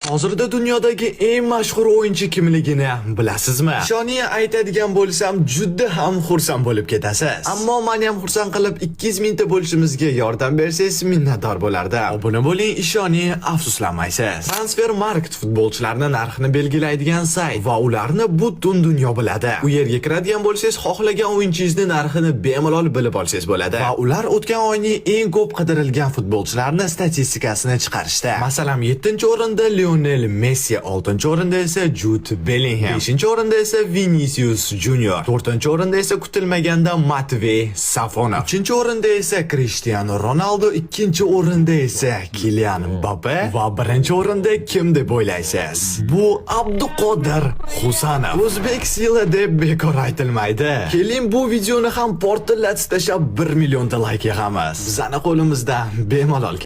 Hozirda dunyodagi eng mashhur o'yinchi kimligini bilasizmi? Ishoning, aytadigan bo'lsam, juda ham xursand bo'lib ketasiz. Ammo meni ham xursand qilib 200 mingta bo'lishimizga yordam bersangiz, minnatdor bo'lardim. Obuna bo'ling, ishoning, afsuslanmaysiz. Transfermarkt futbolchilarni narxini belgilaydigan sayt va ularni butun dunyo biladi. U yerga kiradigan bo'lsangiz, xohlagan o'yinchingizni narxini bemalol bilib olsangiz bo'ladi. Va ular o'tgan oyning eng ko'p qidirilgan futbolchilarni statistikasini chiqarishdi. Masalan, 7-o'rinda Lionel Messi, 6-o'rinda esa Jude Bellingham, 5-o'rinda esa Vinicius Junior, 4-o'rinda esa kutilmaganda Matvey Safonov, 3-o'rinda esa Cristiano Ronaldo, 2-o'rinda esa Kylian Mbappe va 1-o'rinda kim deb o'ylaysiz? Bu Abduqodir Husanov. O'zbek сила deb bekor aytilmaydi. Keling, bu videoni ham portlatib tashlab 1 millionta layk yig'amiz. Bizani qo'limizda bemalol.